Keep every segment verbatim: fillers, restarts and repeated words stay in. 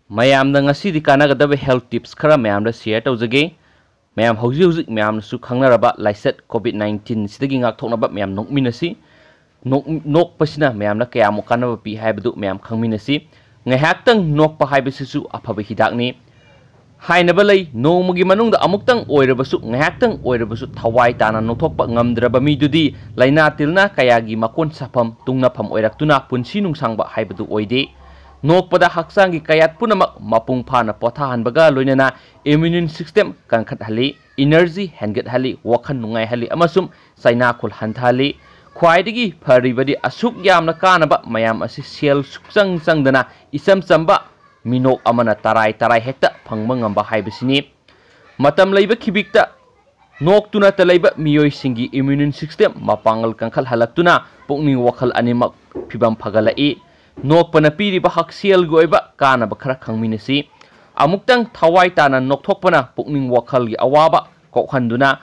ꯃꯌꯥꯝꯗ ꯉꯁꯤꯗꯤ ꯀꯥꯟꯅꯒꯗꯕ health tips ꯈꯔ ꯃꯌꯥꯝꯗ share ꯇꯧꯖꯒꯦ꯫ ꯃꯌꯥꯝ ꯍꯧꯖꯤꯛ ꯍꯧꯖꯤꯛ ꯃꯌꯥꯝꯅꯁꯨ ꯈꯪꯅꯔꯕ ꯂꯥꯏꯆꯠ COVID nineteen ꯁꯤꯗꯒꯤ ꯉꯥꯛꯊꯣꯛꯅꯕ ꯃꯌꯥꯝ ꯅꯣꯛꯃꯤꯟꯅꯁꯤ꯫ ꯅꯣꯛ-, ꯅꯣꯛꯄꯁꯤꯅ ꯃꯌꯥꯝꯗ ꯀꯌꯥꯃꯨꯛ ꯀꯥꯟꯅꯕ ꯄꯤ ꯍꯥꯏꯕꯗꯨ ꯃꯌꯥꯝ ꯈꯪꯃꯤꯟꯅꯁꯤ꯫ ꯉꯥꯏꯍꯥꯛꯇꯪ ꯅꯣꯛꯄ ꯍꯥꯏꯕꯁꯤꯁꯨ ꯑꯐꯕ ꯍꯤꯗꯥꯛꯅꯤ꯫ ꯍꯥꯏꯅꯕ ꯂꯩ, ꯅꯣꯡꯃꯒꯤ ꯃꯅꯨꯡꯗ ꯑꯃꯨꯛꯇꯪ ꯑꯣꯏꯔꯕꯁꯨ, ꯉꯥꯏꯍꯥꯛꯇꯪ ꯑꯣꯏꯔꯕꯁꯨ ꯊꯋꯥꯏ ꯇꯥꯅ ꯅꯣꯛꯊꯣꯛꯄ ꯉꯝꯗ꯭ꯔꯕ ꯃꯤꯗꯨꯗꯤ ꯂꯥꯏꯅꯥ ꯇꯤꯜꯅꯥ ꯀꯌꯥꯒꯤ ꯃꯀꯣꯟ ꯁꯥꯐꯝ, ꯇꯨꯡꯅꯐꯝ ꯑꯣꯏꯔꯛꯇꯨꯅ ꯄꯨꯟꯁꯤ ꯅꯨꯡꯁꯥꯡꯕ ꯍꯥꯏꯕꯗꯨ ꯑꯣꯏꯗꯦ꯫ ꯅꯣꯛꯄꯗ ꯍꯛꯆꯥꯡꯒꯤ ꯀꯌꯥꯠ ꯄꯨꯝꯅꯃꯛ ꯃꯄꯨꯡ ꯐꯥꯅ ꯄꯣꯊꯥꯍꯟꯕꯒ ꯂꯣꯏꯅꯅ immune system ꯀꯟꯈꯠꯍꯜꯂꯤ, energy ꯍꯦꯟꯒꯠꯍꯜꯂꯤ, ꯋꯥꯈꯜ ꯅꯨꯡꯉꯥꯏꯍꯜꯂꯤ ꯑꯃꯁꯨꯡ ꯆꯩꯅꯥꯈꯨꯜ ꯍꯟꯊꯍꯜꯂꯤ꯫ ꯈ꯭ꯋꯥꯏꯗꯒꯤ ꯐꯔꯤꯕꯗꯤ ꯑꯁꯨꯛ ꯌꯥꯝꯅ ꯀꯥꯟꯅꯕ ꯃꯌꯥꯝ ꯑꯁꯤ ꯁꯦꯜ ꯁꯨꯛꯆꯪ ꯆꯪꯗꯅ ꯏꯆꯝ ꯆꯝꯕ ꯃꯤꯅꯣꯛ ꯑꯃꯅ ꯇꯔꯥꯏ ꯇꯔꯥꯏ ꯍꯦꯛꯇ ꯐꯪꯕ ꯉꯝꯕ ꯍꯥꯏꯕꯁꯤꯅꯤ꯫ ꯃꯇꯝ ꯂꯩꯕ ꯈꯤꯕꯤꯛꯇ ꯅꯣꯛꯇꯨꯅꯇ ꯂꯩꯕ ꯃꯤꯑꯣꯏꯁꯤꯡꯒꯤ immune system ꯃꯄꯥꯡꯒꯜ ꯀꯟꯈꯠꯍꯜꯂꯛꯇꯨꯅ ꯄꯨꯛꯅꯤꯡ ꯋꯥꯈꯜ ꯑꯅꯤꯃꯛ ꯐꯤꯕꯝ ꯐꯒꯠꯂꯛꯏ꯫ ꯅꯣꯛꯄꯅ ꯄꯤꯔꯤꯕ ꯍꯛꯁꯦꯜꯒꯤ ꯑꯣꯏꯕ ꯀꯥꯟꯅꯕ ꯈꯔ ꯈꯪꯃꯤꯟꯅꯁꯤ꯫ ꯑꯃꯨꯛꯇꯪ ꯊꯋꯥꯏ ꯇꯥꯅ ꯅꯣꯛꯊꯣꯛꯄꯅ ꯄꯨꯛꯅꯤꯡ ꯋꯥꯈꯜꯒꯤ ꯑꯋꯥꯕ ꯀꯣꯛꯍꯟꯗꯨꯅ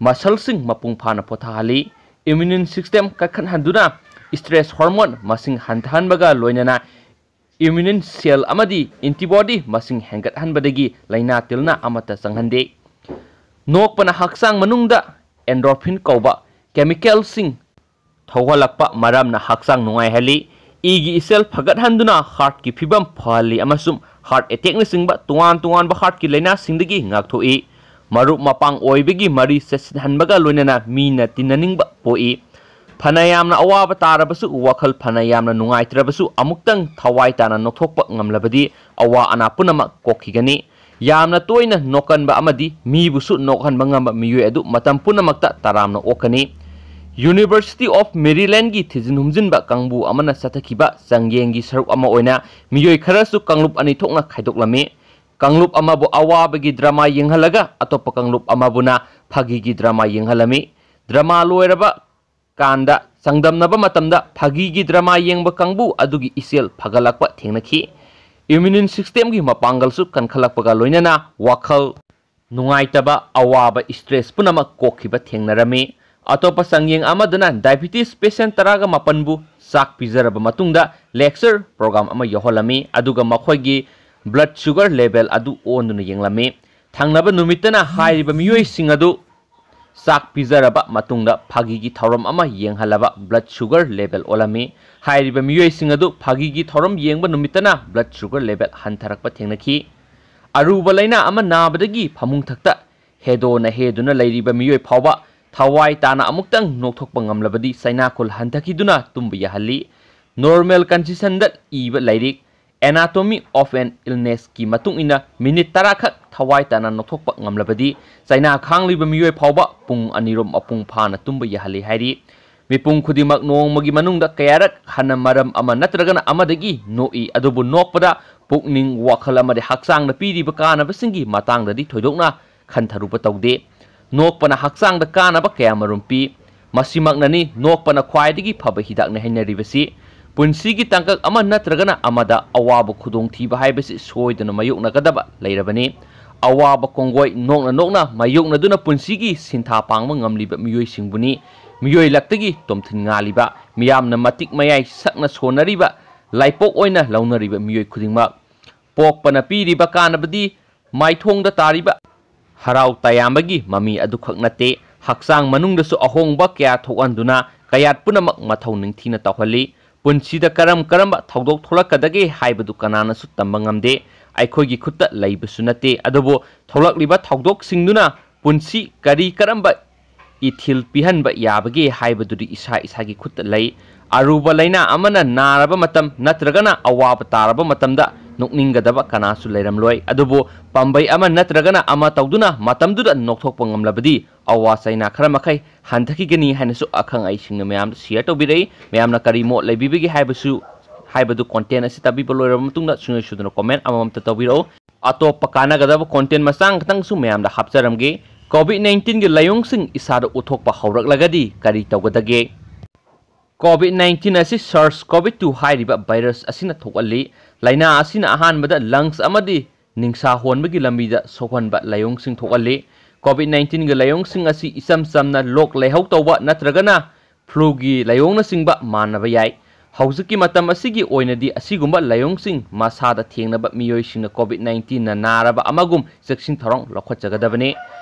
ꯃꯁꯜꯁꯤꯡ ꯃꯄꯨꯡ ꯐꯥꯅ ꯄꯣꯊꯥꯍꯜꯂꯤ꯫ Immune system ꯀꯟꯈꯠꯍꯟꯗꯨꯅ stress hormone ꯃꯁꯤꯡ ꯍꯟꯊꯍꯟꯕꯒ ꯂꯣꯏꯅꯅ immune cell ꯑꯃꯗꯤ antibody ꯃꯁꯤꯡ ꯍꯦꯟꯒꯠꯍꯟꯕꯗꯒꯤ ꯂꯥꯏꯅꯥ ꯇꯤꯜꯅꯥ ꯑꯃꯠꯇ ꯆꯪꯍꯟꯗꯦ꯫ ꯅꯣꯛꯄꯅ ꯍꯛꯆꯥꯡ ꯃꯅꯨꯡꯗ endorphin ꯀꯧꯕ chemicalꯁꯤꯡ ꯊꯣꯛꯍꯜꯂꯛꯄ ꯃꯔꯝꯅ ꯍꯛꯆꯥꯡ ꯅꯨꯡꯉꯥꯏꯍꯜꯂꯤ꯫ ꯏꯒꯤ ꯏꯆꯦꯜ ꯐꯒꯠꯍꯟꯗꯨꯅ heartꯀꯤ ꯐꯤꯕꯝ ꯐꯍꯜꯂꯤ ꯑꯃꯁꯨꯡ heart attackꯅꯆꯤꯡꯕ ꯇꯣꯉꯥꯟ ꯇꯣꯉꯥꯟꯕ heartꯀꯤ ꯂꯥꯏꯅꯥꯁꯤꯡꯗꯒꯤ ꯉꯥꯛꯊꯣꯛꯏ꯫ ꯃꯔꯨꯞ ꯃꯄꯥꯡ ꯑꯣꯏꯕꯒꯤ ꯃꯔꯤ ꯆꯦꯠꯁꯤꯟꯍꯟꯕꯒ ꯂꯣꯏꯅꯅ ꯃꯤꯅ ꯇꯤꯟꯅꯅꯤꯡꯕ ꯄꯣꯛꯏ꯫ ꯐꯅ ꯌꯥꯝꯅ ꯑꯋꯥꯕ ꯇꯥꯔꯕꯁꯨ, ꯋꯥꯈꯜ ꯐꯅ ꯌꯥꯝꯅ ꯅꯨꯡꯉꯥꯏꯇ꯭ꯔꯕꯁꯨ, ꯑꯃꯨꯛꯇꯪ ꯊꯋꯥꯏ ꯇꯥꯅ ꯅꯣꯛꯊꯣꯛꯄ ꯉꯝꯂꯕꯗꯤ ꯑꯋꯥ ꯑꯅꯥ ꯄꯨꯝꯅꯃꯛ ꯀꯣꯛꯈꯤꯒꯅꯤ꯫ ꯌꯥꯝꯅ ꯇꯣꯏꯅ ꯅꯣꯛꯀꯟꯕ ꯑꯃꯗꯤ ꯃꯤꯕꯨꯁꯨ ꯅꯣꯛꯍꯟꯕ ꯉꯝꯕ ꯃꯤꯑꯣꯏ ꯑꯗꯨ ꯃꯇꯝ ꯄꯨꯝꯅꯃꯛꯇ ꯇꯔꯥꯝꯅ ꯑꯣꯛꯀꯅꯤ꯫ University of Marylandꯒꯤ ꯊꯤꯖꯤꯟ ꯍꯨꯝꯖꯤꯟꯕ ꯀꯥꯡꯕꯨ ꯑꯃꯅ ꯆꯠꯊꯈꯤꯕ ꯆꯥꯡꯌꯦꯡꯒꯤ ꯁꯔꯨꯛ ꯑꯃ ꯑꯣꯏꯅ ꯃꯤꯑꯣꯏ ꯈꯔꯁꯨ ꯀꯥꯡꯂꯨꯞ ꯑꯅꯤ ꯊꯣꯛꯅ ꯈꯥꯏꯗꯣꯛꯂꯝꯃꯤ꯫ ꯀꯥꯡꯂꯨꯞ ꯑꯃꯕꯨ ꯑꯋꯥꯕꯒꯤ drama ꯌꯦꯡꯍꯜꯂꯒ ꯑꯇꯣꯞꯄ ꯀꯥꯡꯂꯨꯞ ꯑꯃꯕꯨꯅ ꯐꯥꯒꯤꯒꯤ drama ꯌꯦꯡꯍꯜꯂꯝꯃꯤ꯫ Drama ꯂꯣꯏꯔꯕ ꯀꯥꯟꯗ ꯆꯥꯡꯗꯝꯅꯕ ꯃꯇꯝꯗ ꯐꯥꯒꯤꯒꯤ drama ꯌꯦꯡꯕ ꯀꯥꯡꯕꯨ ꯑꯗꯨꯒꯤ ꯏꯆꯦꯜ ꯐꯒꯠꯂꯛꯄ ꯊꯦꯡꯅꯈꯤ꯫ Immune systemꯒꯤ ꯃꯄꯥꯡꯒꯜꯁꯨ ꯀꯟꯈꯠꯂꯛꯄꯒ ꯂꯣꯏꯅꯅ ꯋꯥꯈꯜ ꯅꯨꯡꯉꯥꯏꯇꯕ, ꯑꯋꯥꯕ, stress ꯄꯨꯝꯅꯃꯛ ꯀꯣꯛꯈꯤꯕ ꯊꯦꯡꯅꯔꯝꯃꯤ꯫ ꯑꯇꯣꯞꯄ ꯆꯥꯡꯌꯦꯡ ꯑꯃꯗꯅ diabetes patient ꯇꯔꯥꯒ ꯃꯥꯄꯟꯕꯨ ꯆꯥꯛ ꯄꯤꯖꯔꯕ ꯃꯇꯨꯡꯗ lecture program ꯑꯃ ꯌꯥꯎꯍꯜꯂꯝꯃꯤ, ꯑꯗꯨꯒ ꯃꯈꯣꯏꯒꯤ blood sugar level ꯑꯗꯨ ꯑꯣꯟꯗꯨꯅ ꯌꯦꯡꯂꯝꯃꯤ꯫ ꯊꯪꯅꯕ ꯅꯨꯃꯤꯠꯇꯅ ꯍꯥꯏꯔꯤꯕ ꯃꯤꯑꯣꯏꯁꯤꯡ ꯑꯗꯨ ꯆꯥꯛ ꯄꯤꯖꯔꯕ ꯃꯇꯨꯡꯗ ꯐꯥꯒꯤꯒꯤ ꯊꯧꯔꯝ ꯑꯃ ꯌꯦꯡꯍꯜꯂꯕ blood sugar level ꯑꯣꯜꯂꯝꯃꯤ꯫ ꯍꯥꯏꯔꯤꯕ ꯃꯤꯑꯣꯏꯁꯤꯡ ꯑꯗꯨ ꯐꯥꯒꯤꯒꯤ ꯊꯧꯔꯝ ꯌꯦꯡꯕ ꯅꯨꯃꯤꯠꯇꯅ blood sugar level ꯍꯟꯊꯔꯛꯄ ꯊꯦꯡꯅꯈꯤ꯫ ꯑꯔꯨꯕ ꯂꯥꯏꯅꯥ ꯑꯃ ꯅꯥꯕꯗꯒꯤ ꯐꯃꯨꯡ ꯊꯛꯇ ꯍꯦꯗꯣꯅ ꯍꯦꯗꯨꯅ ꯂꯩꯔꯤꯕ ꯃꯤꯑꯣꯏ ꯐꯥꯎꯕ ꯊꯋꯥꯏ ꯇꯥꯅ ꯑꯃꯨꯛꯇꯪ ꯅꯣꯛꯊꯣꯛꯄ ꯉꯝꯂꯕꯗꯤ ꯆꯩꯅꯥꯈꯣꯜ ꯍꯟꯊꯈꯤꯗꯨꯅ ꯇꯨꯝꯕ ꯌꯥꯍꯜꯂꯤ꯫ Normal conditionꯗ ꯏꯕ ꯂꯥꯏꯔꯤꯛ Anatomy of an Illnessꯀꯤ ꯃꯇꯨꯡ ꯏꯟꯅ ꯃꯤꯅꯤꯠ ꯇꯔꯥ ꯈꯛ ꯊꯋꯥꯏ ꯇꯥꯅ ꯅꯣꯛꯊꯣꯛꯄ ꯉꯝꯂꯕꯗꯤ ꯆꯩꯅꯥ ꯈꯥꯡꯂꯤꯕ ꯃꯤꯑꯣꯏ ꯐꯥꯎꯕ ꯄꯨꯡ ꯑꯅꯤꯔꯣꯝ ꯃꯄꯨꯡ ꯐꯥꯅ ꯇꯨꯝꯕ ꯌꯥꯍꯜꯂꯤ ꯍꯥꯏꯔꯤ꯫ ꯃꯤꯄꯨꯝ ꯈꯨꯗꯤꯡꯃꯛ ꯅꯣꯡꯃꯒꯤ ꯃꯅꯨꯡꯗ ꯀꯌꯥꯔꯛ ꯍꯟꯅ ꯃꯔꯝ ꯑꯃ ꯅꯠꯇ꯭ꯔꯒꯅ ꯑꯃꯗꯒꯤ ꯅꯣꯛꯏ, ꯑꯗꯨꯕꯨ ꯅꯣꯛꯄꯗ ꯄꯨꯛꯅꯤꯡ, ꯋꯥꯈꯜ ꯑꯃꯗꯤ ꯍꯛꯆꯥꯡꯗ ꯄꯤꯔꯤꯕ ꯀꯥꯟꯅꯕꯁꯤꯡꯒꯤ ꯃꯇꯥꯡꯗꯗꯤ ꯊꯣꯏꯗꯣꯛꯅ ꯈꯟꯊꯔꯨꯕ ꯇꯧꯗꯦ꯫ ꯅꯣꯛꯄꯅ ꯍꯛꯆꯥꯡꯗ ꯀꯥꯟꯅꯕ ꯀꯌꯥꯃꯔꯨꯝ ꯄꯤ꯫ ꯃꯁꯤꯃꯛꯅꯅꯤ ꯅꯣꯛꯄꯅ ꯈ꯭ꯋꯥꯏꯗꯒꯤ ꯐꯕ ꯍꯤꯗꯥꯛꯅꯤ ꯍꯥꯏꯅꯔꯤꯕꯁꯤ꯫ ꯄꯨꯟꯁꯤꯒꯤ ꯇꯥꯡꯀꯛ ꯑꯃ ꯅꯠꯇ꯭ꯔꯒꯅ ꯑꯃꯗ ꯑꯋꯥꯕ ꯈꯨꯗꯣꯡꯊꯤꯕ ꯍꯥꯏꯕꯁꯤ ꯁꯣꯏꯗꯅ ꯃꯥꯌꯣꯛꯅꯒꯗꯕ ꯂꯩꯔꯕꯅꯤ꯫ ꯑꯋꯥꯕ ꯀꯣꯡꯒꯣꯏ ꯅꯣꯛꯅ ꯅꯣꯛꯅ ꯃꯥꯌꯣꯛꯅꯗꯨꯅ ꯄꯨꯟꯁꯤꯒꯤ ꯁꯤꯟꯊꯥ ꯄꯥꯡꯕ ꯉꯝꯂꯤꯕ ꯃꯤꯑꯣꯏꯁꯤꯡꯕꯨꯅꯤ ꯃꯤꯑꯣꯏ ꯂꯛꯇꯒꯤ ꯇꯣꯝꯊꯤꯟ ꯉꯥꯜꯂꯤꯕ, ꯃꯤꯌꯥꯝꯅ ꯃꯇꯤꯛ ꯃꯌꯥꯏ ꯁꯛꯅ ꯁꯣꯟꯅꯔꯤꯕ ꯂꯥꯏꯄꯣꯛ ꯑꯣꯏꯅ ꯂꯧꯅꯔꯤꯕ ꯃꯤꯑꯣꯏ ꯈꯨꯗꯤꯡꯃꯛ꯫ ꯄꯣꯛꯄꯅ ꯄꯤꯔꯤꯕ ꯀꯥꯟꯅꯕꯗꯤ ꯃꯥꯏꯊꯣꯡꯗ ꯇꯥꯔꯤꯕ ꯍꯔꯥꯎ ꯇꯌꯥꯝꯕꯒꯤ ꯃꯃꯤ ꯑꯗꯨꯈꯛ ꯅꯠꯇꯦ, ꯍꯛꯆꯥꯡ ꯃꯅꯨꯡꯗꯁꯨ ꯑꯍꯣꯡꯕ ꯀꯌꯥ ꯊꯣꯛꯍꯟꯗꯨꯅ ꯀꯌꯥꯠ ꯄꯨꯝꯅꯃꯛ ꯃꯊꯧ ꯅꯤꯡꯊꯤꯅ ꯇꯧꯍꯜꯂꯤ꯫ ꯄꯨꯟꯁꯤꯗ ꯀꯔꯝ ꯀꯔꯝꯕ ꯊꯧꯗꯣꯛ ꯊꯣꯛꯂꯛꯀꯗꯒꯦ ꯍꯥꯏꯕꯗꯨ ꯀꯅꯥꯅꯁꯨ ꯇꯝꯕ ꯉꯝꯗꯦ, ꯑꯩꯈꯣꯏꯒꯤ ꯈꯨꯠꯇ ꯂꯩꯕꯁꯨ ꯅꯠꯇꯦ꯫ ꯑꯗꯨꯕꯨ ꯊꯣꯛꯂꯛꯂꯤꯕ ꯊꯧꯗꯣꯛꯁꯤꯡꯗꯨꯅ ꯄꯨꯟꯁꯤ ꯀꯔꯤ ꯀꯔꯝꯕ ꯏꯊꯤꯜ ꯄꯤꯍꯟꯕ ꯌꯥꯕꯒꯦ ꯍꯥꯏꯕꯗꯨꯗꯤ ꯏꯁꯥ ꯏꯁꯥꯒꯤ ꯈꯨꯠꯇ ꯂꯩ꯫ ꯑꯔꯨꯕ ꯂꯥꯏꯅꯥ ꯑꯃꯅ ꯅꯥꯔꯕ ꯃꯇꯝ ꯅꯠꯇ꯭ꯔꯒꯅ ꯑꯋꯥꯕ ꯇꯥꯔꯕ ꯃꯇꯝꯗ ꯅꯣꯛꯅꯤꯡꯒꯗꯕ ꯀꯅꯥꯁꯨ ꯂꯩꯔꯝꯂꯣꯏ꯫ ꯑꯗꯨꯕꯨ ꯄꯥꯝꯕꯩ ꯑꯃ ꯅꯠꯇ꯭ꯔꯒꯅ ꯑꯃ ꯇꯧꯗꯨꯅ ꯃꯇꯝꯗꯨꯗ ꯅꯣꯛꯊꯣꯛꯄ ꯉꯝꯂꯕꯗꯤ ꯑꯋꯥ ꯆꯩꯅꯥ ꯈꯔ ꯃꯈꯩ ꯍꯟꯊꯈꯤꯒꯅꯤ ꯍꯥꯏꯅꯁꯨ ꯑꯈꯪ ꯑꯍꯩꯁꯤꯡꯅ ꯃꯌꯥꯝꯗ share ꯇꯧꯕꯤꯔꯛꯏ꯫ ꯃꯌꯥꯝꯅ ꯀꯔꯤ ꯃꯣꯠ ꯂꯩꯕꯤꯕꯒꯦ ꯍꯥꯏꯕꯁꯨ, ꯍꯥꯏꯕꯗꯨ content ꯑꯁꯤ ꯇꯥꯕꯤꯕ ꯂꯣꯏꯔꯕ ꯃꯇꯨꯡꯗ ꯁꯨꯡꯁꯣꯏ ꯁꯣꯏꯗꯅ comment ꯑꯃꯃꯝꯇ ꯇꯧꯕꯤꯔꯛꯎ꯫ ꯑꯇꯣꯞꯄ ꯀꯥꯟꯅꯒꯗꯕ content ꯃꯆꯥ ꯈꯛꯇꯪꯁꯨ ꯃꯌꯥꯝꯗ ꯍꯥꯞꯆꯔꯝꯒꯦ꯫ COVID nineteenꯒꯤ ꯂꯥꯏꯑꯣꯡꯁꯤꯡ ꯏꯁꯥꯗ ꯎꯠꯊꯣꯛꯄ ꯍꯧꯔꯛꯂꯒꯗꯤ ꯀꯔꯤ ꯇꯧꯒꯗꯒꯦ? COVID nineteen ꯑꯁꯤ SARS-CoV two ꯍꯥꯏꯔꯤꯕ virus ꯑꯁꯤꯅ ꯊꯣꯛꯍꯜꯂꯤ꯫ ꯂꯥꯏꯅꯥ ꯑꯁꯤꯅ ꯑꯍꯥꯟꯕꯗ lungs ꯑꯃꯗꯤ ꯅꯤꯡꯁꯥ ꯍꯣꯟꯕꯒꯤ ꯂꯝꯕꯤꯗ ꯁꯣꯛꯍꯟꯕ ꯂꯥꯏꯑꯣꯡꯁꯤꯡ ꯊꯣꯛꯍꯜꯂꯤ꯫ COVID nineteenꯒꯤ ꯂꯥꯏꯑꯣꯡꯁꯤꯡ ꯑꯁꯤ ꯏꯆꯝ ꯆꯝꯅ ꯂꯣꯛ ꯂꯥꯏꯍꯧ ꯇꯧꯕ ꯅꯠꯇ꯭ꯔꯒꯅ fluꯒꯤ ꯂꯥꯏꯑꯣꯡꯅꯆꯤꯡꯕ ꯃꯥꯟꯅꯕ ꯌꯥꯏ꯫ ꯍꯧꯖꯤꯛꯀꯤ ꯃꯇꯝ ꯑꯁꯤꯒꯤ ꯑꯣꯏꯅꯗꯤ ꯑꯁꯤꯒꯨꯝꯕ ꯂꯥꯏꯑꯣꯡꯁꯤꯡ ꯃꯁꯥꯗ ꯊꯦꯡꯅꯕ ꯃꯤꯑꯣꯏꯁꯤꯡꯅ COVID nineteenꯅ ꯅꯥꯔꯕ ꯑꯃꯒꯨꯝ ꯆꯦꯛꯁꯤꯟ ꯊꯧꯔꯥꯡ ꯂꯧꯈꯠꯆꯒꯗꯕꯅꯤ꯫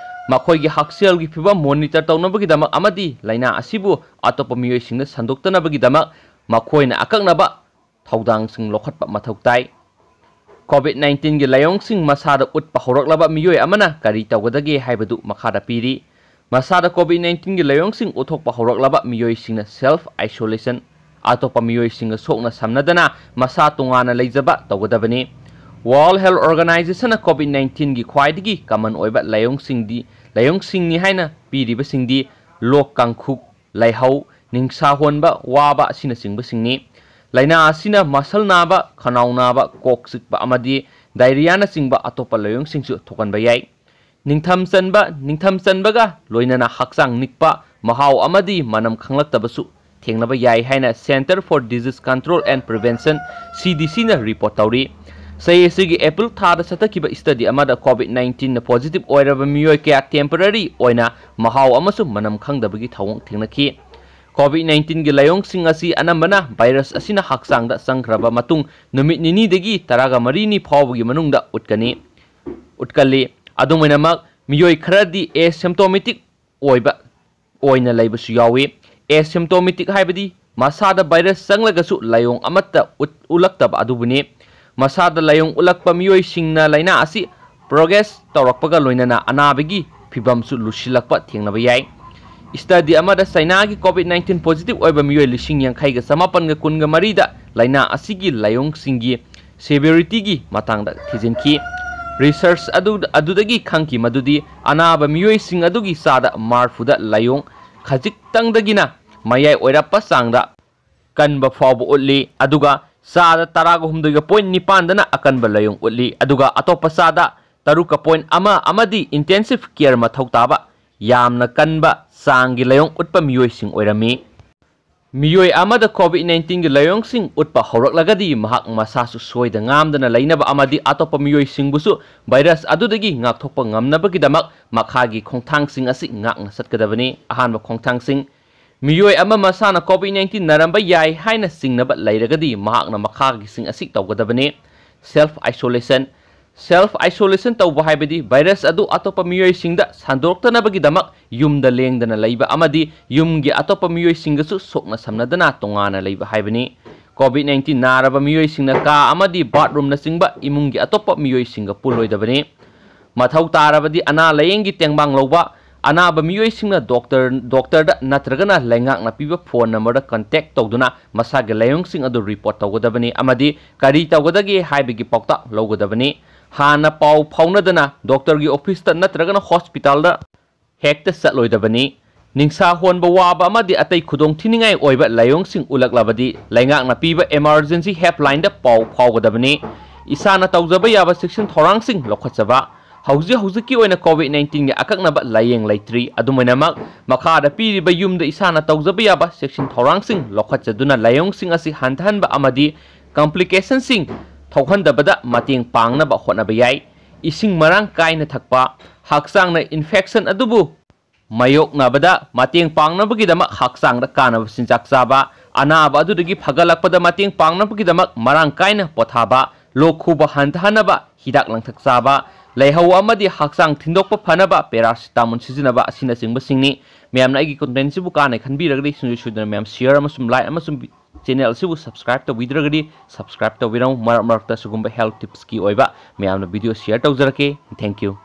ꯃꯈꯣꯏꯒꯤ ꯍꯛꯁꯦꯜꯒꯤ ꯐꯤꯚꯝ monitor ꯇꯧꯅꯕꯒꯤꯗꯃꯛ ꯑꯃꯗꯤ ꯂꯥꯏꯅꯥ ꯑꯁꯤꯕꯨ ꯑꯇꯣꯞꯄ ꯃꯤꯑꯣꯏꯁꯤꯡꯗ ꯁꯟꯗꯣꯛꯇꯅꯕꯒꯤꯗꯃꯛ ꯃꯈꯣꯏꯅ ꯑꯀꯛꯅꯕ ꯊꯧꯗꯥꯡꯁꯤꯡ ꯂꯧꯈꯠꯄ ꯃꯊꯧ ꯇꯥꯏ꯫ COVID nineteenꯒꯤ ꯂꯥꯏꯑꯣꯡꯁꯤꯡ ꯃꯁꯥꯗ ꯎꯠꯄ ꯍꯧꯔꯛꯂꯕ ꯃꯤꯑꯣꯏ ꯑꯃꯅ ꯀꯔꯤ ꯇꯧꯒꯗꯒꯦ ꯍꯥꯏꯕꯗꯨ ꯃꯈꯥꯗ ꯄꯤꯔꯤ꯫ ꯃꯁꯥꯗ COVID nineteenꯒꯤ ꯂꯥꯏꯑꯣꯡꯁꯤꯡ ꯎꯠꯊꯣꯛꯄ ꯍꯧꯔꯛꯂꯕ ꯃꯤꯑꯣꯏꯁꯤꯡꯅ self isolation, ꯑꯇꯣꯞꯄ ꯃꯤꯑꯣꯏꯁꯤꯡꯒ ꯁꯣꯛꯅ ꯁꯝꯅꯗꯅ ꯃꯁꯥ ꯇꯣꯉꯥꯟꯅ ꯂꯩꯖꯕ ꯇꯧꯒꯗꯕꯅꯤ꯫ World Health Organizationꯅ COVID nineteenꯒꯤ ꯈ꯭ꯋꯥꯏꯗꯒꯤ common ꯑꯣꯏꯕ ꯂꯥꯏꯑꯣꯡꯁꯤꯡꯗꯤ, ꯂꯥꯏꯑꯣꯡꯁꯤꯡꯅꯤ ꯍꯥꯏꯅ ꯄꯤꯔꯤꯕꯁꯤꯡꯗꯤ ꯂꯣꯛ ꯀꯥꯡꯈꯨ, ꯂꯥꯏꯍꯧ, ꯅꯤꯡꯁꯥ ꯍꯣꯟꯕ ꯋꯥꯕ ꯑꯁꯤꯅꯆꯤꯡꯕꯁꯤꯡꯅꯤ꯫ ꯂꯥꯏꯅꯥ ꯑꯁꯤꯅ ꯃꯁꯜ ꯅꯥꯕ, ꯈꯅꯥꯎ ꯅꯥꯕ, ꯀꯣꯛ ꯆꯤꯛꯄ ꯑꯃꯗꯤ diarrheaꯅꯆꯤꯡꯕ ꯑꯇꯣꯞꯄ ꯂꯥꯏꯑꯣꯡꯁꯤꯡꯁꯨ ꯊꯣꯛꯍꯟꯕ ꯌꯥꯏ꯫ ꯅꯤꯡꯊꯝ ꯆꯟꯕ, ꯅꯤꯡꯊꯝ ꯆꯟꯕꯒ ꯂꯣꯏꯅꯅ ꯍꯛꯆꯥꯡ ꯅꯤꯛꯄ, ꯃꯍꯥꯎ ꯑꯃꯗꯤ ꯃꯅꯝ ꯈꯪꯂꯛꯇꯕꯁꯨ ꯊꯦꯡꯅꯕ ꯌꯥꯏ ꯍꯥꯏꯅ Center for Disease Control and Prevention, CDCꯅ report ꯇꯧꯔꯤ꯫ ꯆꯍꯤ ꯑꯁꯤꯒꯤ April ꯊꯥꯗ ꯆꯠꯊꯈꯤꯕ study ꯑꯃꯗ COVID nineteenꯅ positive ꯑꯣꯏꯔꯕ ꯃꯤꯑꯣꯏ ꯀꯌꯥ temporary ꯑꯣꯏꯅ ꯃꯍꯥꯎ ꯑꯃꯁꯨꯡ ꯃꯅꯝ ꯈꯪꯗꯕꯒꯤ ꯊꯧꯑꯣꯡ ꯊꯦꯡꯅꯈꯤ꯫ COVID nineteenꯒꯤ ꯂꯥꯏꯑꯣꯡꯁꯤꯡ ꯑꯁꯤ ꯑꯅꯝꯕꯅ virus ꯑꯁꯤꯅ ꯍꯛꯆꯥꯡꯗ ꯆꯪꯈ꯭ꯔꯕ ꯃꯇꯨꯡ ꯅꯨꯃꯤꯠ ꯅꯤꯅꯤꯗꯒꯤ ꯇꯔꯥꯒ ꯃꯔꯤꯅꯤ ꯐꯥꯎꯕꯒꯤ ꯃꯅꯨꯡꯗ ꯎꯠꯀꯅꯤ, ꯎꯠꯀꯜꯂꯤ꯫ ꯑꯗꯨꯝ ꯑꯣꯏꯅꯃꯛ, ꯃꯤꯑꯣꯏ ꯈꯔꯗꯤ asymptomatic ꯑꯣꯏꯕ ꯑꯣꯏꯅ ꯂꯩꯕꯁꯨ ꯌꯥꯎꯏ꯫ Asymptomatic ꯍꯥꯏꯕꯗꯤ ꯃꯁꯥꯗ virus ꯆꯪꯂꯒꯁꯨ ꯂꯥꯏꯑꯣꯡ ꯑꯃꯠꯇ ꯎꯠ-, ꯎꯠꯂꯛꯇꯕ ꯑꯗꯨꯕꯨꯅꯤ꯫ ꯃꯁꯥꯗ ꯂꯥꯏꯑꯣꯡ ꯎꯠꯂꯛꯄ ꯃꯤꯑꯣꯏꯁꯤꯡꯅ ꯂꯥꯏꯅꯥ ꯑꯁꯤ progress ꯇꯧꯔꯛꯄꯒ ꯂꯣꯏꯅꯅ ꯑꯅꯥꯕꯒꯤ ꯐꯤꯕꯝꯁꯨ ꯂꯨꯁꯤꯜꯂꯛꯄ ꯊꯦꯡꯅꯕ ꯌꯥꯏ꯫ Study ꯑꯃꯗ Chinaꯒꯤ COVID nineteen positive ꯑꯣꯏꯕ ꯃꯤꯑꯣꯏ ꯂꯤꯁꯤꯡ ꯌꯥꯡꯈꯩꯒ ꯆꯃꯥꯄꯟꯒ ꯀꯨꯟꯒ ꯃꯔꯤꯗ ꯂꯥꯏꯅꯥ ꯑꯁꯤꯒꯤ ꯂꯥꯏꯑꯣꯡꯁꯤꯡꯒꯤ severityꯒꯤ ꯃꯇꯥꯡꯗ ꯊꯤꯖꯤꯟꯈꯤ꯫ Research ꯑꯗꯨ, ꯑꯗꯨꯗꯒꯤ ꯈꯪꯈꯤ ꯃꯗꯨꯗꯤ ꯑꯅꯥꯕ ꯃꯤꯑꯣꯏꯁꯤꯡ ꯑꯗꯨꯒꯤ ꯆꯥꯗ ꯃꯔꯐꯨꯗ ꯂꯥꯏꯑꯣꯡ ꯈꯖꯤꯛꯇꯪꯗꯒꯤꯅ ꯃꯌꯥꯏ ꯑꯣꯏꯔꯞꯄ ꯆꯥꯡꯗ ꯀꯟꯕ ꯐꯥꯎꯕ ꯎꯠꯂꯤ, ꯑꯗꯨꯒ ꯆꯥꯗ ꯇꯔꯥꯒ ꯍꯨꯝꯗꯣꯏꯒ point ꯅꯤꯄꯥꯟꯗꯅ ꯑꯀꯟꯕ ꯂꯥꯏꯑꯣꯡ ꯎꯠꯂꯤ, ꯑꯗꯨꯒ ꯑꯇꯣꯞꯄ ꯆꯥꯗ ꯇꯔꯨꯛꯀ point ꯑꯃ ꯑꯃꯗꯤ intensive care ꯃꯊꯧ ꯇꯥꯕ ꯌꯥꯝꯅ ꯀꯟꯕ ꯆꯥꯡꯒꯤ ꯂꯥꯏꯑꯣꯡ ꯎꯠꯄ ꯃꯤꯑꯣꯏꯁꯤꯡ ꯑꯣꯏꯔꯝꯃꯤ꯫ ꯃꯤꯑꯣꯏ ꯑꯃꯗ COVID nineteenꯒꯤ ꯂꯥꯏꯑꯣꯡꯁꯤꯡ ꯎꯠꯄ ꯍꯧꯔꯛꯂꯒꯗꯤ ꯃꯍꯥꯛ ꯃꯁꯥꯁꯨ ꯁꯣꯏꯗ ꯉꯥꯝꯗꯅ ꯂꯩꯅꯕ ꯑꯃꯗꯤ ꯑꯇꯣꯞꯄ ꯃꯤꯑꯣꯏꯁꯤꯡꯕꯨꯁꯨ virus ꯑꯗꯨꯗꯒꯤ ꯉꯥꯛꯊꯣꯛꯄ ꯉꯝꯅꯕꯒꯤꯗꯃꯛ ꯃꯈꯥꯒꯤ ꯈꯣꯡꯊꯥꯡꯁꯤꯡ ꯑꯁꯤ ꯉꯥꯛꯅ ꯆꯠꯀꯗꯕꯅꯤ꯫ ꯑꯍꯥꯟꯕ ꯈꯣꯡꯊꯥꯡꯁꯤꯡ: ꯃꯤꯑꯣꯏ ꯑꯃ ꯃꯁꯥꯅ COVID nineteen ꯅꯥꯔꯝꯕ ꯌꯥꯏ ꯍꯥꯏꯅ ꯆꯤꯡꯅꯕ ꯂꯩꯔꯒꯗꯤ ꯃꯍꯥꯛꯅ ꯃꯈꯥꯒꯤꯁꯤꯡ ꯑꯁꯤ ꯇꯧꯒꯗꯕꯅꯤ꯫ Self isolation꯫ Self isolation ꯇꯧꯕ ꯍꯥꯏꯕꯗꯤ ꯚꯥꯏꯔꯁ ꯑꯗꯨ ꯑꯇꯣꯞꯄ ꯃꯤꯑꯣꯏꯁꯤꯡꯗ ꯁꯟꯗꯣꯔꯛꯇꯅꯕꯒꯤꯗꯃꯛ ꯌꯨꯝꯗ ꯂꯦꯡꯗꯅ ꯂꯩꯕ ꯑꯃꯗꯤ ꯌꯨꯝꯒꯤ ꯑꯇꯣꯞꯄ ꯃꯤꯑꯣꯏꯁꯤꯡꯒꯁꯨ ꯁꯣꯛꯅ ꯁꯝꯅꯗꯅ ꯇꯣꯉꯥꯟꯅ ꯂꯩꯕ ꯍꯥꯏꯕꯅꯤ꯫ COVID nineteen ꯅꯥꯔꯕ ꯃꯤꯑꯣꯏꯁꯤꯡꯅ ꯀꯥ ꯑꯃꯗꯤ ꯕꯥꯠꯔꯨꯝꯅꯆꯤꯡꯕ ꯏꯃꯨꯡꯒꯤ ꯑꯇꯣꯞꯄ ꯃꯤꯑꯣꯏꯁꯤꯡꯒ ꯄꯨꯜꯂꯣꯏꯗꯕꯅꯤ꯫ ꯃꯊꯧ ꯇꯥꯔꯕꯗꯤ ꯑꯅꯥ ꯂꯥꯌꯦꯡꯒꯤ ꯇꯦꯡꯕꯥꯡ ꯂꯧꯕ, ꯑꯅꯥꯕ ꯃꯤꯑꯣꯏꯁꯤꯡꯅ ꯗꯣꯛꯇꯔ, ꯗꯣꯛꯇꯔꯗ ꯅꯠꯇ꯭ꯔꯒꯅ ꯂꯩꯉꯥꯛꯅ ꯄꯤꯕ ꯐꯣꯟ ꯅꯝꯕꯔꯗ ꯀꯟꯇꯦꯛ ꯇꯧꯗꯨꯅ ꯃꯁꯥꯒꯤ ꯂꯥꯏꯑꯣꯡꯁꯤꯡ ꯑꯗꯨ ꯔꯤꯄꯣꯔꯠ ꯇꯧꯒꯗꯕꯅꯤ ꯑꯃꯗꯤ ꯀꯔꯤ ꯇꯧꯒꯗꯒꯦ ꯍꯥꯏꯕꯒꯤ ꯄꯥꯎꯇꯥꯛ ꯂꯧꯒꯗꯕꯅꯤ꯫ ꯍꯥꯟꯅ ꯄꯥꯎ ꯐꯥꯎꯅꯗꯅ ꯗꯣꯛꯇꯔꯒꯤ ꯑꯣꯐꯤꯁꯇ ꯅꯠꯇ꯭ꯔꯒꯅ ꯍꯣꯁꯄꯤꯇꯥꯜꯗ ꯍꯦꯛꯇ ꯆꯠꯂꯣꯏꯗꯕꯅꯤ꯫ ꯅꯤꯡꯁꯥ ꯍꯣꯟꯕ ꯋꯥꯕ ꯑꯃꯗꯤ ꯑꯇꯩ ꯈꯨꯗꯣꯡꯊꯤꯅꯤꯡꯉꯥꯏ ꯑꯣꯏꯕ ꯂꯥꯏꯑꯣꯡꯁꯤꯡ ꯎꯠꯂꯛꯂꯕꯗꯤ ꯂꯩꯉꯥꯛꯅ ꯄꯤꯕ emergency helpline ꯗ ꯄꯥꯎ ꯐꯥꯎꯒꯗꯕꯅꯤ꯫ ꯏꯁꯥꯅ ꯇꯧꯖꯕ ꯌꯥꯕ ꯆꯦꯛꯁꯤꯟ ꯊꯧꯔꯥꯡꯁꯤꯡ ꯂꯧꯈꯠꯆꯕ꯫ ꯍꯧꯖꯤꯛ ꯍꯧꯖꯤꯛꯀꯤ ꯑꯣꯏꯅ COVID nineteen ꯒꯤ ꯑꯀꯛꯅꯕ ꯂꯥꯏꯌꯦꯡ ꯂꯩꯇ꯭ꯔꯤ꯫ ꯑꯗꯨꯝ ꯑꯣꯏꯅꯃꯛ, ꯃꯈꯥꯗ ꯄꯤꯔꯤꯕ ꯌꯨꯝꯗ ꯏꯁꯥꯅ ꯇꯧꯖꯕ ꯌꯥꯕ ꯆꯦꯛꯁꯤꯟ ꯊꯧꯔꯥꯡꯁꯤꯡ ꯂꯧꯈꯠꯆꯗꯨꯅ ꯂꯥꯏꯑꯣꯡꯁꯤꯡ ꯑꯁꯤ ꯍꯟꯊꯍꯟꯕ ꯑꯃꯗꯤ complication ꯁꯤꯡ ꯊꯣꯛꯍꯟꯗꯕꯗ ꯃꯇꯦꯡ ꯄꯥꯡꯅꯕ ꯍꯣꯠꯅꯕ ꯌꯥꯏ꯫ ꯏꯁꯤꯡ ꯃꯔꯥꯡ ꯀꯥꯏꯅ ꯊꯛꯄ, ꯍꯛꯆꯥꯡꯅ infection ꯑꯗꯨꯕꯨ ꯃꯥꯌꯣꯛꯅꯕꯗ ꯃꯇꯦꯡ ꯄꯥꯡꯅꯕꯒꯤꯗꯃꯛ ꯍꯛꯆꯥꯡꯗ ꯀꯥꯟꯅꯕ ꯆꯤꯟꯖꯥꯛ ꯆꯥꯕ, ꯑꯅꯥꯕ ꯑꯗꯨꯗꯒꯤ ꯐꯒꯠꯂꯛꯄꯗ ꯃꯇꯦꯡ ꯄꯥꯡꯅꯕꯒꯤꯗꯃꯛ ꯃꯔꯥꯡ ꯀꯥꯏꯅ ꯄꯣꯊꯥꯕ, ꯂꯣꯛ ꯈꯨꯕ ꯍꯟꯊꯍꯟꯅꯕ ꯍꯤꯗꯥꯛ ꯂꯥꯡꯊꯛ ꯆꯥꯕ, ꯂꯥꯏꯍꯧ ꯑꯃꯗꯤ ꯍꯛꯆꯥꯡ ꯊꯤꯟꯗꯣꯛꯄ ꯐꯅꯕ paracetamol ꯁꯤꯖꯤꯟꯅꯕ ꯑꯁꯤꯅꯆꯤꯡꯕꯁꯤꯡꯅꯤ꯫ ꯃꯌꯥꯝꯅ ꯑꯩꯒꯤ content ꯁꯤꯕꯨ ꯀꯥꯟꯅꯩ ꯈꯟꯕꯤꯔꯒꯗꯤ ꯁꯨꯡꯁꯣꯏ ꯁꯣꯏꯗꯅ ꯃꯌꯥꯝ share ꯑꯃꯁꯨꯡ like ꯑꯃꯁꯨꯡ channel ꯑꯁꯤꯕꯨ subscribe ꯇꯧꯕꯤꯗ꯭ꯔꯒꯗꯤ subscribe ꯇꯧꯕꯤꯔꯝꯃꯨ꯫ ꯃꯔꯛ ꯃꯔꯛꯇ ꯁꯤꯒꯨꯝꯕ health tips ꯀꯤ ꯑꯣꯏꯕ ꯃꯌꯥꯝꯅ video share ꯇꯧꯖꯔꯛꯀꯦ꯫ Thank you꯫